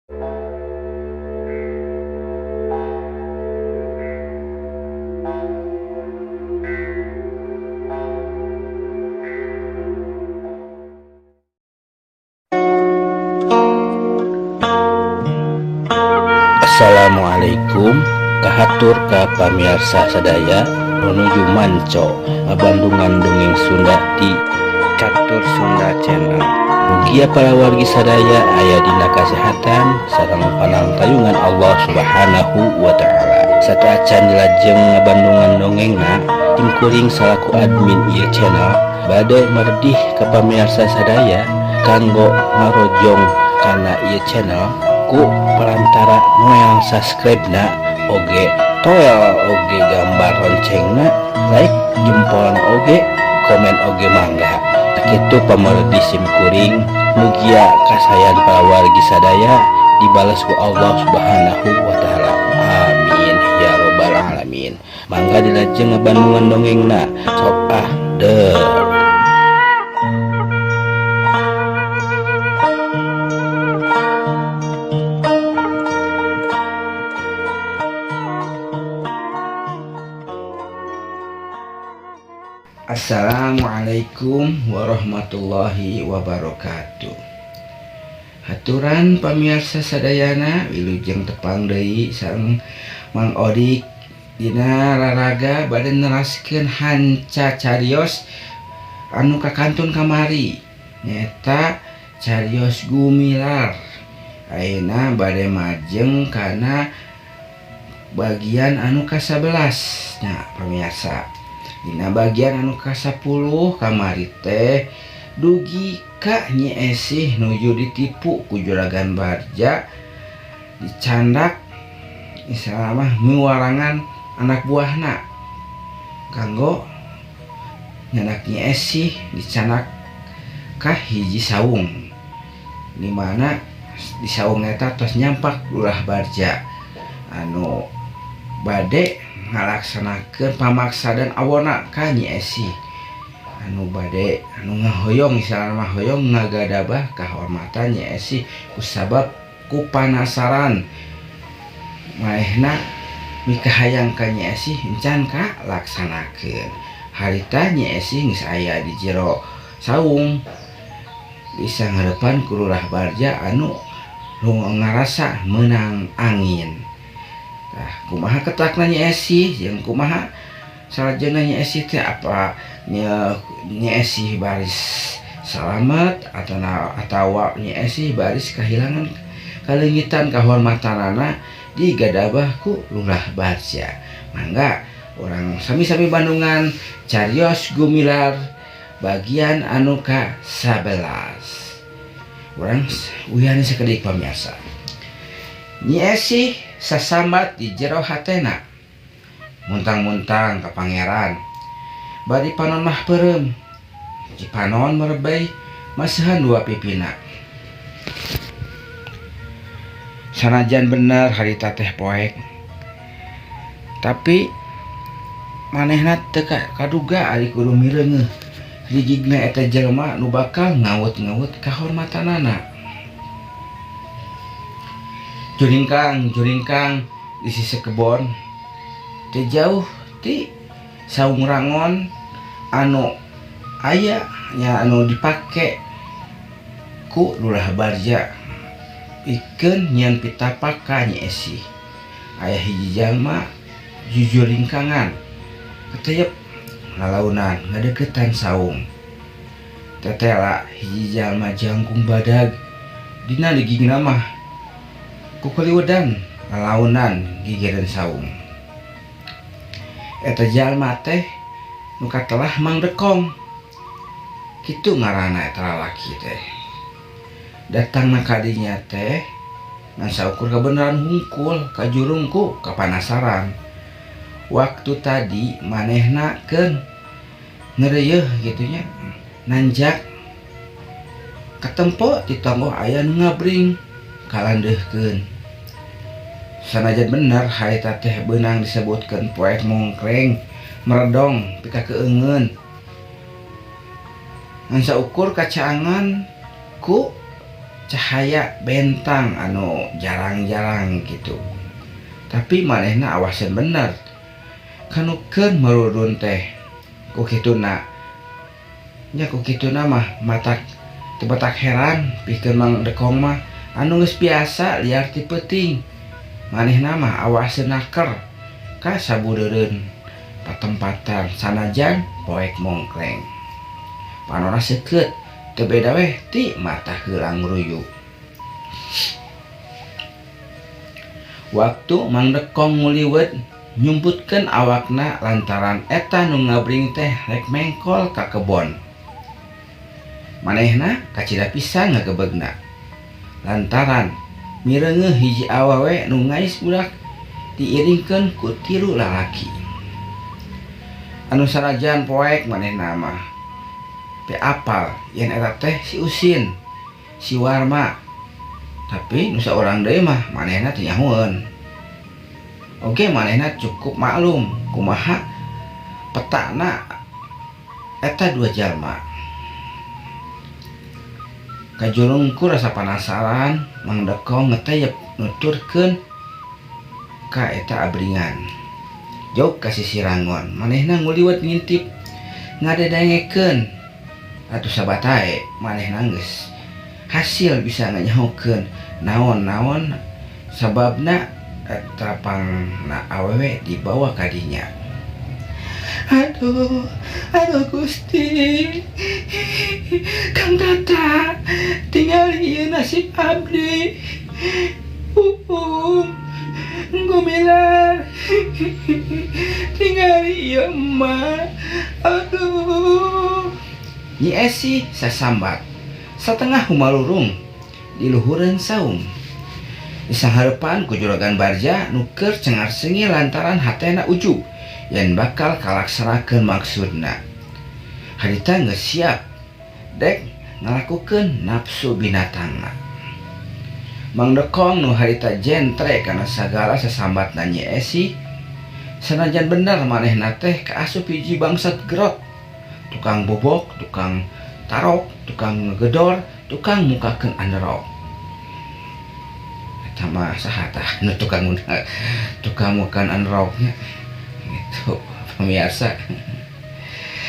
Assalamualaikum, kahatur ka pamirsa sadaya menuju manco Bandungan dongeng Sunda di Catur Sunda Channel. Mugia para wargi sadaya aya dina kasehatan sareng panangtayungan Allah Subhanahu wa Ta'ala. Sateuacan dilajeng ngabandungan dongengna, tim kuring salaku admin ieu channel bade meredih ka pamirsa sadaya kanggo ngarojong kana ieu channel ku perantara noel subscribe na oge toel oge gambar loncengna, like jempolna oge komen oge mangga. Kitu pamerdi sim kuring, mugia kasayan para wargi sadaya dibalas ku Allah Subhanahu wa Ta'ala. Amin ya robbal alamin. Mangga dilajeng ngabandungan dongengna, sok ah deh. Assalamualaikum warahmatullahi wabarakatuh. Haturan pamirsa sadayana, wilujeng tepang deui sareng Mang Odik dina raraga bade neraskeun hanca carios anu kakantun kamari, nyaeta carios Gumilar. Ayeuna bade majeng kana bagian anu ka-11. Nah pamirsa, dina bagian anu ka-10 kamari teh dugi ka Nyi Esih nuju ditipu ku Juragan Barja, dicandak istilah mah miwarangan anak buahna kanggo nyandak Nyi Esih, dicandak ka hiji saung, dimana di saung eta tos nyampak Lurah Barja anu bade ngalaksanakeun pamaksa dan awona ka Nyi Esih anu bade anu ngahoyong, misalnya mah hoyong ngagadabah kahormatan Nyi Esih kusabab ku panasaran manehna mikahayang ka Nyi Esih encan ka laksanakeun. Harita Nyi Esih geus aya di jero saung bisa ngadepan ku Lurah Barja anu ngarasa menang angin. Nah, kumaha ketakna Nyi Esih jeung kumaha salajengna Nyi Esih teh, apa Nyi Esih baris salamet atau atawa Nyi Esih baris kehilangan kaleungitan kahormatanana digadabah ku Lurah Barja? Mangga urang sami-sami bandungan carios Gumilar bagian anu ka 11. Urang uyan sakedik, pamirsa. Nyi Esih sasambat di jero hatena, muntang-muntang ka pangeran bari panon mah peureum, cipanon merebey masihan dua pipina. Sanajan bener harita teh poek, tapi manehna teu kaduga ari kudu mireungeuh rigigna eta jelema nu bakal ngawut-ngawut kahormatanana. Juringkang juringkang di sisi kebon teu jauh ti saung rangon anu aya nya anu dipake ku Lurah Barja pikeun nyieun pitapak ka Nyi Esih, aya hiji jalma jujuringkangan keteyep lalaunan ngadeukeutan saung. Tetela hiji jalma jangkung badag, dina ligigna mah kukuriwedan lalaunan gigireun saung. Eta jalma teh nu katelah Mang Dekong, kitu ngaranna eta lalaki teh. Datangna ka dinya teh ngan saukur kabeneran hungkul kajurung ku kapanasaran. Waktu tadi manehna keun ngeureuyeun kitu nya, nanjak katempo ti tonggoh aya nu ngabring kalandeuhkeun. Sanajan bener harita teh beunang disebutkeun poek mongkreng meredong pika keungeun, ngan saukur kacaangan ku cahaya bentang anu jarang-jarang kitu. Tapi manehna awaseun bener kanu keur marurun teh ku kituna. Nya ku kituna mah matak teu batak heran pikeun Mang Dekong mah anu geus biasa liar ti peuting. Manehna mah awaseun naker ka sabudeureun patempatan sanajan poek mongkleng. Panona seukeut teu beda weh ti mata heulang ruyuk. Waktu Mang Dekong nguliwet nyumputkeun awakna lantaran eta nu ngabring teh rek mengkol ka kebon. Manehna kacida pisan ngagebegna lantaran mireungeuh hiji awewe nu ngais budak diiringkeun ku tilu lalaki. Anu sanajan poek manehna mah teu apal yen eta teh si Usin, si Warma. Tapi nu saurang deui mah manehna teu nyahoeun. Oge manehna cukup maklum kumaha petana eta dua jalma. Kajurung ku rasa panasaran Mang Dekong ngeteyep nuturkeun ka eta abringan. Jauh ka sisi rangon manehna nguliwet ngintip ngadedengekeun atuh sabatae manehna geus hasil bisa nganyahokeun naon-naon sababna eta pangna awewe dibawa ka dinya. Aduh, aduh Gusti. Kang Tata, tingali ieu nasib abdi. Uung, gumilar. Tingali ieu emak. Aduh. Nyi Esi sasambat satengah humalurung di luhureun saung. Disanghareupan ku Juragan Barja nu keur cengar-cengir lantaran hatena ujug yen bakal kalaksanakeun maksudna. Harita geus siap dek ngalakukeun nafsu binatangna. Mang Dekong nu harita jentre kana sagala sasambatna Nyi Esi, sanajan bener manehna teh kaasup hiji bangsat gerot, tukang bobok, tukang tarok, tukang ngegedor, tukang mukakeun anderok. Eta mah saha tah nu tukang tukang mukakeun anderoknya gitu pemirsa.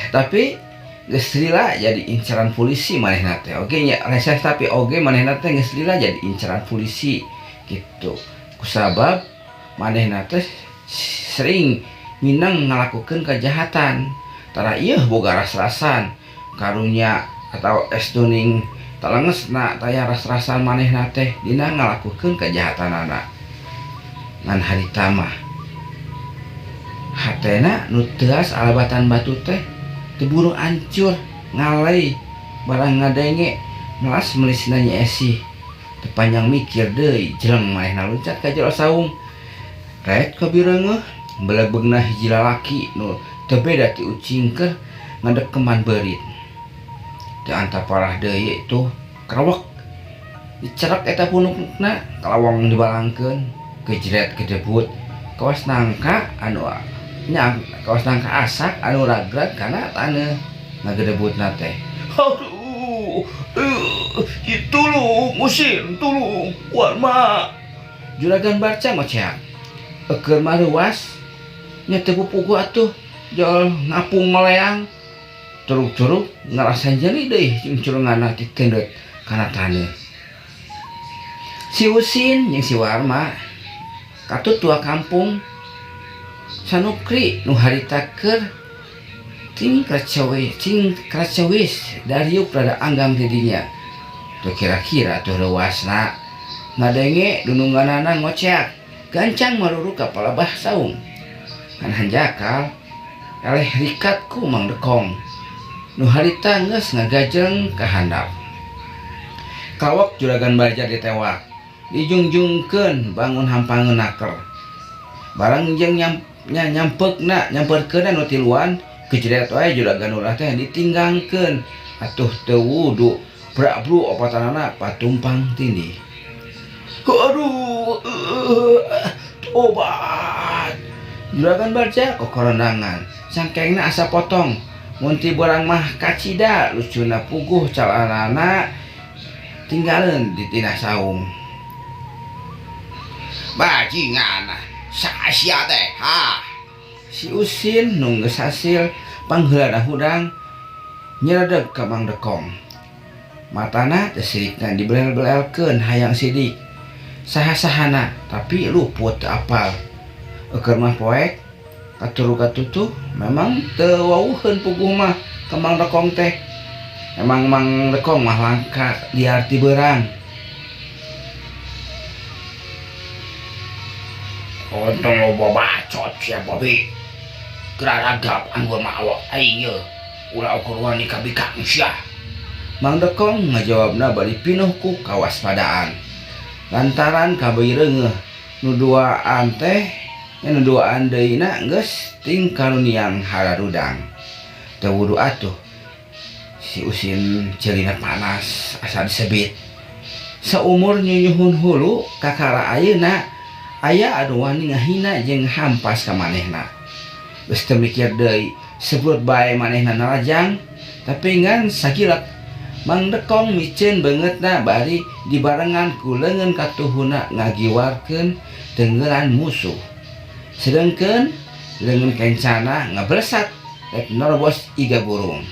Tapi geus lila jadi incaran polisi manehna teh. Oge nya reseh tapi oge manehna teh geus lila jadi incaran polisi gitu. Kusabab manehna teh sering minang ngalakukeun kejahatan. Tara ieu boga ras-rasan karunya atau es tuning talengesna taya ras-rasan manehna teh dina ngalakukeun kejahatanana. Ngan harita mah hatena nu teuas alabatan batu teh teu buru ancur ngalei barang ngadenge melas melisna Nyi Esi. Teu panjang mikir deui jeleng manehna luncat ka jero saung. Rek kabireungeuh belebeugna hiji lalaki nu teu beda ti ucing keur ngadekeman beurit. Teu antap parah deui tuh krewek dicerek eta punukna kalawang dibalangkeun kejret kedebut kawas nangka anu nya kawas nangka asak anu ragrag kana taneuh ngagedebutna teh. Aduh, tulung Usin, tulung Warma. Juragan Barca ngoceak. Eukeur mah reuas nya teu pupugu atuh jol ngapung ngoleang. Curug-curug ngarasa nyeri deui cungcurunganna titendeut kana taneuh. Si Usin jeung si Warma katut tua kampung Sanukri nu harita keur cing kracewis dariuk rada anggang di dinya. Teu kira-kira tuh reuasna ngadenge dununganana ngoceak gancang maruruk ka palebah saung. Ngan hanjakal eleh rikat ku Mang Dekong nu harita geus ngagajeng ka handap. Kawok Juragan Barja ditewak dijungjungkeun bangun hampangeun naker. Barang jeung nyampeukna nyamperkeunna nu tiluan kejret wae Juragan Lurah teh ditinggangkeun atuh teu wudu brabru opatanana patumpang tindih. Aduh, tobat. Juragan Barja kokorondangan sangkengna asa potong mun ti beurang mah kacida lucuna puguh calanana Tinggalin di tina saung. Bajingan saha sia teh ha. Si Usin nu geus hasil pangheulana hudang nyeredeg ka Mang Dekong. Matana teh sirikna dibelel-belelkeun hayang sidik saha-sahana tapi luput teu apal. Eukeun mah poek katuru katutuh memang teu wawuheun puguh mah ka Mang Dekong teh. Emang Mang Dekong mah langka liar ti beurang. Untung loba bacot sia babi. Geraragap anggur mah awak aing ye. Ulah ukur wani ka bikang sia. Mang Dekong ngajawabna bari pinuh ku kawaspadaan. Lantaran kabeureungeuh nu duaan teh nya nu duaan deui na geus ting karuniang hararudang. Teu wudu atuh. Si Usin ceulina panas asa disebit. Saumur nyunyuhun hulu kakara ayeuna aya anu wani ngahina jeung hampas ka manehna. Geus teu mikir deui sebrut bae manehna narajang tapi ngan sagilek Mang Dekong miceun beungeutna bari dibarengan ku leungeun katuhuna ngagiwarkeun teunggeulan musuh. Sedengkeun leungeun kencana ngablesat rek nerobos iga burung.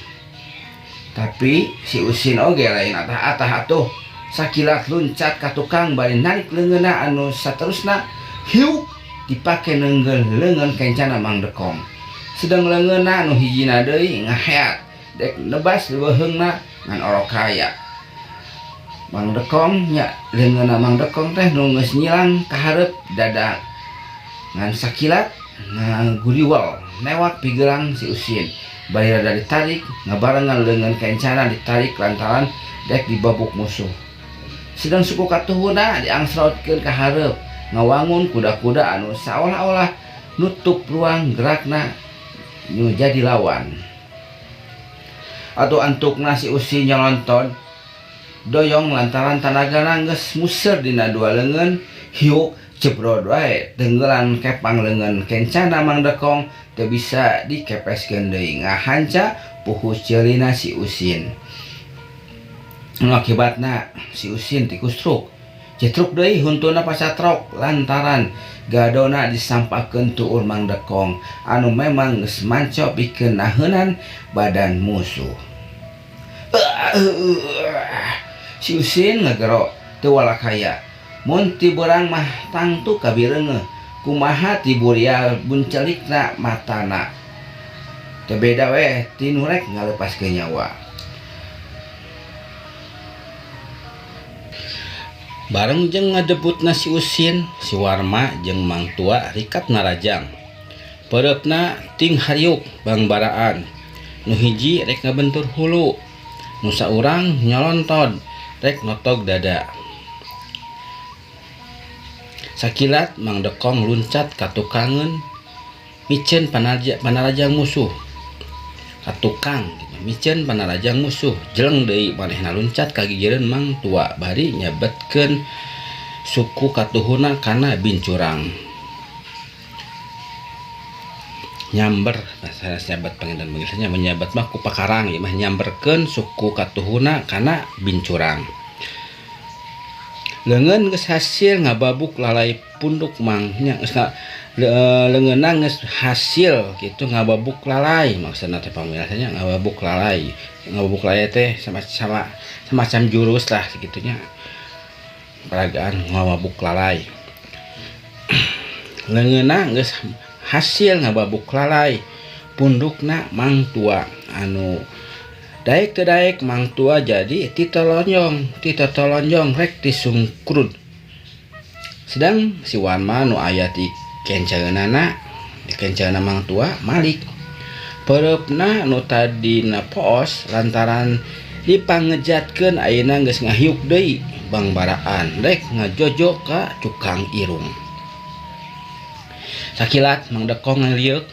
Tapi si Usin oge lain atah-atah atuh sakilat luncat ka tukang bari narik leungeunna anu saterusna hiuk dipake neunggeul leungeun kencana Mang Dekong. Sedeng leungeunna anu hijina deui ngaheat dek nebas leuweheungna ngan orokaya. Mang Dekong nya leungeunna Mang Dekong teh nu geus nyilang ka hareup dada ngan sakilat ngaguriwel newak pigelang si Usin bari rada ditarik ngabarengan leungeun kencana ditarik lantaran dek dibabuk musuh. Sedeng suku katuhuna diangsrotkeun ka hareup ngawangun kuda-kuda anu saolah-olah nutup ruang gerakna nu jadi lawan. Atuh antukna si Usin nyolonton doyong lantaran tanagana geus muser dina dua leungeun hiuk jebrod wae teunggelan kepang leungeun kencana Mang Dekong teu bisa dikepeskeun deui ngahanca puhus ceulina si Usin. Nu akibatna si Usin tikus truk. Cetruk deui huntuna pacatrok lantaran gadona disampakeun tuur Mang Dekong anu memang geus manco pikeun naheunan badan musuh. Si Usin ngagero teu walakaya. Mun ti beurang mah tangtu kabireungeuh kumaha ti burial buncelikna matana. Teu beda we ti nu rek ngalepaskeun nyawa. Bareng jeung ngadebutna si Usin, si Warma jeung Mang Tua rikat narajang. Peureupna ting hariuk bangbaraan. Nu hiji rek ngabentur hulu, nu saurang nyolontod rek notog dada. Sakilat Mang Dekong luncat ka tukangeun miceun panarajang musuh. Ka tukang miceun panarajang musuh jeleng deui manehna luncat ka gigireun Mang Tua bari nyabetkeun suku katuhuna kana bincurang. Nyamber sanes nyabet panginten nya menyabet mah ku pakarang ieu mah nyamberkeun suku katuhuna kana bincurang. Leungeun geus hasil ngababuk lalai punduk Mang nya geus leungeunna geus hasil kitu ngababuk lalai maksudna teh pamirsa nya ngababuk lalai. Ngababuk lalai teh sama semacam jurus lah sakitu nya. Peragaan ngababuk lalai. Leungeunna geus hasil ngababuk lalai pundukna Mang Tua anu daek teu daek Mang Tua jadi titolonjong rek disungkrud. Sedang si Warma nu aya di kenceunana di kenceunana Mang Tua malik. Peureupna nu tadina poos lantaran dipangejatkeun ayeuna geus ngahiuk deui bangbaraan rek ngajojo ka cukang irung. Sakilat Mang Dekong ngalieuk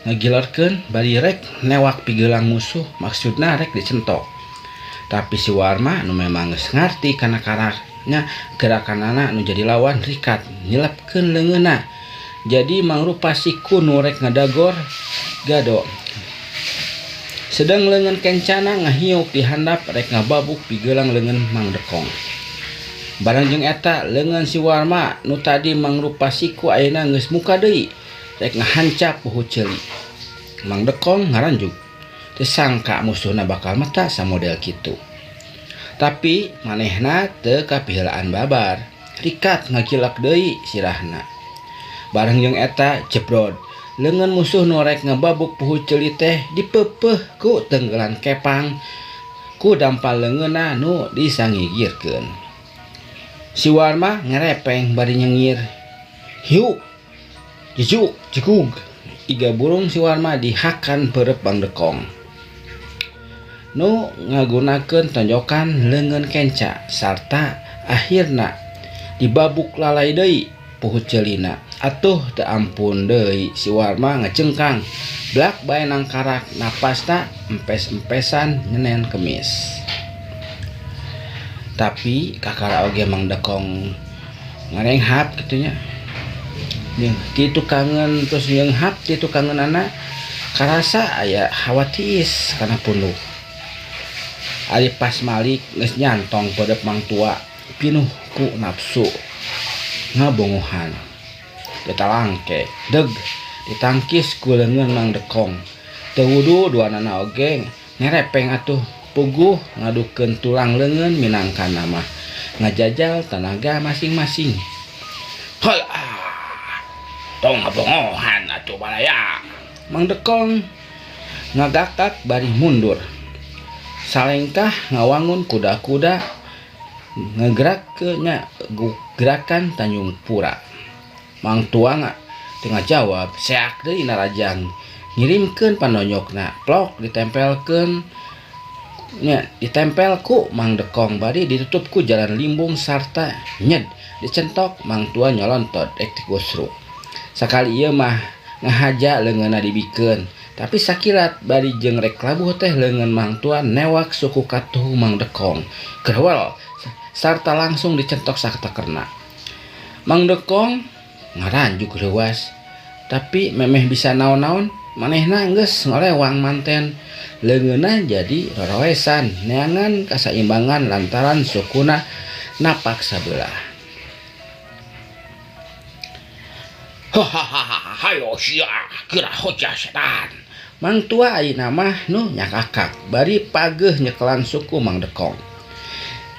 ngagilerkeun bari rek newak pigelang musuh maksudna rek dicentok. Tapi si Warma nu memang geus ngarti kana karaknya gerakanana nu jadi lawan rikat nyilepkeun leungeunna. Jadi mangrupa siku nu rek ngadagor gado. Sedeng leungeun kencana ngahiuk di handap rek ngababuk pigelang leungeun Mang Dekong. Bareng jeung eta leungeun si Warma nu tadi mangrupa siku ayeuna geus muka deui rek ngahancap buhu ceuli. Mang Dekong ngaranjug teu sangka musuhna bakal meta samodel kitu. Tapi manehna teu kapiheulaan babar, rikat ngagilek deui sirahna. Bareng jeung eta jebrod leungeun musuh nu rek ngababuk puhu ceuli teh dipeupeuh ku tenggelan kepang ku dampal leungeunna nu disangigirkeun. Si Warma ngerepeng bari nyengir. Hiuk, jijuk, jigug. Iga burung si Warma dihakan peureup Mang Dekong. Nu ngagunakeun tonjokan leungeun kenca sarta akhirna dibabuk lalai deui puhu ceulina. Atuh teu ampun deui si Warma ngacengkang blak bae nangkarak napasna empes-empesan nyenen kemis. Tapi kakara oge Mang Dekong ngarenghap kitu nya. Jeung ti tukangeun terus nyeunghap ti tukangeunana karasa aya hawa tiis kana punduk. Ari pas malik geus nyantong peudeup Mang Tua pinuh ku nafsu ngabongohan. Ditalangke deg ditangkis ku leungeun Mang Dekong. Teu wudu duanana oge ngerepeng atuh puguh ngadukeun tulang leungeun minangkana mah ngajajal tanaga masing-masing. Halah, tong ngabongohan atuh balaya. Mang Dekong ngagakak bari mundur. Salengkah ngawangun kuda-kuda ngegerakkeun nya gerakan Tanjung Pura. Mang Tua teu ngajawab, seak deui narajang ngirimkeun panonyokna, plok ditempelkeun nya ditempel ku Mang Dekong bari ditutup ku jalan limbung sarta nyed dicentok Mang Tua nyolontot rek tigusruk. Sakali ieu mah ngahaja leungeunna dibikeun, tapi sakilat bari jeung rek labuh teh leungeun Mang Tua newak suku katuhu Mang Dekong. Gerwel sarta langsung dicentok sakatekerna. Mang Dekong ngaranjuk reuas, tapi memeh bisa naon-naon manehna geus ngolewang manten. Leungeunna jadi roroesan neangan kasaimbangan lantaran sukuna napak sabelah. Hahaha, hayo sia, geura hojah setan. Mang Tua ayeuna mah nu nyakakak bari pageuh nyekelan suku Mang Dekong.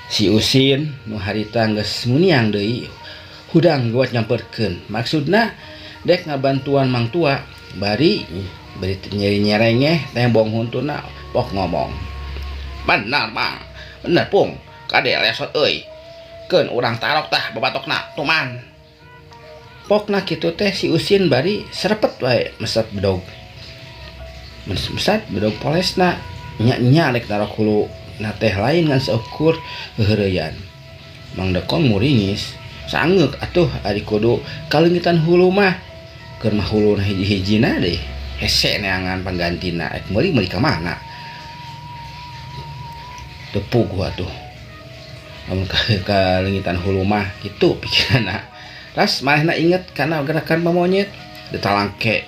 Si Usin nu harita geus muniang deui hudang geuwat nyamperkeun. Maksudna dek ngabantuan Mang Tua bari bari nyeri nyerengeh tembong huntuna pok ngomong. Bener Mang, bener Pung, kade lesot euy. Keun urang tarok tah babatokna tuman. Pokna kitu teh si Usin bari serepet wae mesat bedog. Mesat bedog polesna nya-nya rek narok hulu na teh lain ngan seukur heuheureyan. Mang Dekong muringis, sangeuk atuh ari kudu kaleungitan hulu mah. Keur mah huluna hiji-hijina deui. Hese neangan panggantina rek meuli-meuli ka mana. Teu puguh atuh. Lamun kaleungitan hulu mah kitu pikiranna. Ras manehna inget kana gerakan pamonyet ditalangke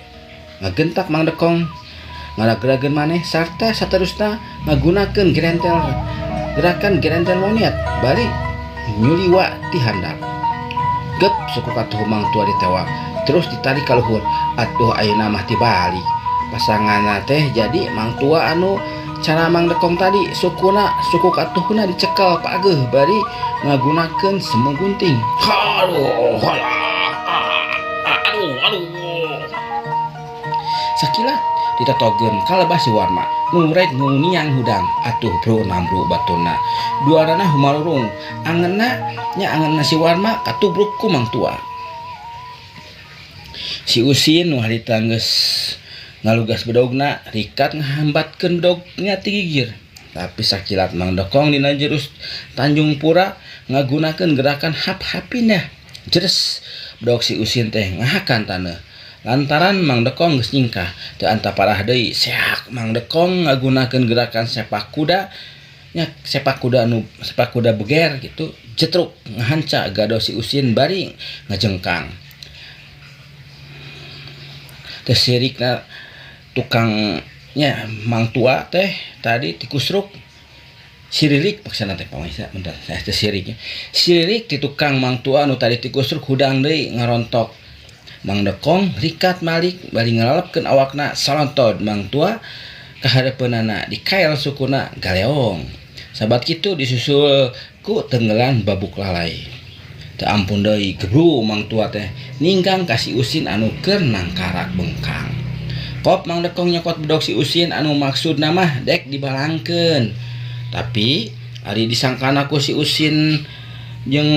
ngagentak Mang Dekong ngaragrageun maneh sarta saterusna ngagunakeun gerentel gerakan gerentel monyet bari nyuliwa ti handap. Gep suku katuhu Mang Tua ditewak terus ditarik ka luhur. Atuh ayeuna mah tibalik pasanganna teh jadi Mang Tua anu cara Mang Dekong tadi sukuna suku katuhuna dicekel pageuh bari ngagunakeun semu gunting. Aduh, alah, aduh, aduh. Sakilat ditatogeun kalebah si Warma nu rek nguniang hudang. Atuh bro nambru batuna duarana humarurung angeunna nya angeunna si Warma katubruk ku Mang Tua. Si Usin nu harita geus ngalugas bedogna rikat ngahambatkeun bedognya ti gigir. Tapi sakilat Mang Dekong dina jurus Tanjung Pura ngagunakeun gerakan hap-hapindah. Jeres bedog si Usin teh ngahakan taneuh. Lantaran Mang Dekong geus nyingkah teu anta parah deui seak Mang Dekong ngagunakeun gerakan sepak kuda nya sepak kuda nu sepak kuda beger gitu jetruk ngahanca gado si Usin bari ngajengkang. Teu sirikna tukang Nya Mang Tua teh tadi tikusruk siririk maksudna teh pamirsa, bentar saya teh siriknya. Siririk ti tukang Mang Tua nu tadi tikusruk hudang deui ngarontok. Mang Dekong rikat malik bari ngalalepkeun awakna salontod Mang Tua ka hareupeunana dikael sukuna galeong. Sabat kitu disusul ku tenggelan babuk lalai. Teu ampun deui gebru Mang Tua teh ninggang ka si Usin anu keur nangkarak bengkang. Kop Mang Dekong nyokot bedog si Usin anu maksudna mah dek dibalangkeun. Tapi ari disangkana ku si Usin jeung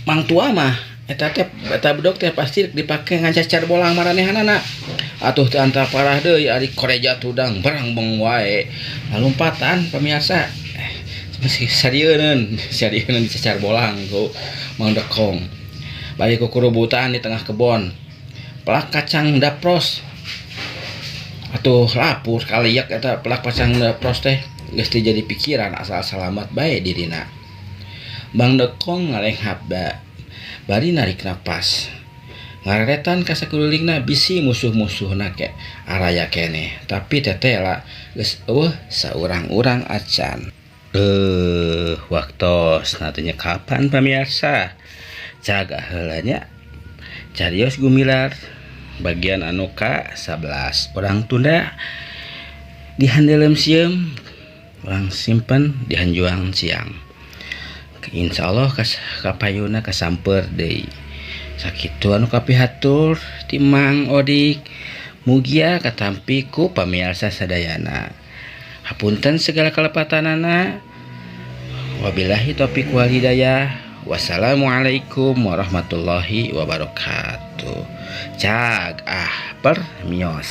Mang Tua mah eta teh eta bedog teh pasti dipake ngacacar bolang maranehanana. Atuh teu antap parah deui ari koreja tudang berangbeng wae. Lalumpatan pamirsa. Sadieuneun, sadieuneun dicacar bolang ku Mang Dekong. Bari kukurubutan di tengah kebon. Pelak kacang dapros. Atuh lapur kaliak eta pelak kacang dapros teh geus teu jadi pikiran asal salamat bae dirina. Mang Dekong ngalenghap bari narik napas. Ngareretan ka sakulilingna bisi musuh-musuhna ke araya keneh, tapi tetela geus eueuh saurang-urang acan. Waktosna teh nya kapan pamirsa? Caga heula nya. Carios Gumilar bagian anu ka 11. Urang tunda dihandeuleum sieum, urang simpen dihanjuang siang. Insyaallah kapayuna kasamper deui. Sakitu anu kapihatur ti Mang Odik. Mugia katampi ku pamirsa sadayana. Hapunten segala kalepatanana. Wabillahi taufiq wal hidayah. Wassalamualaikum warahmatullahi wabarakatuh. Cag ah permios.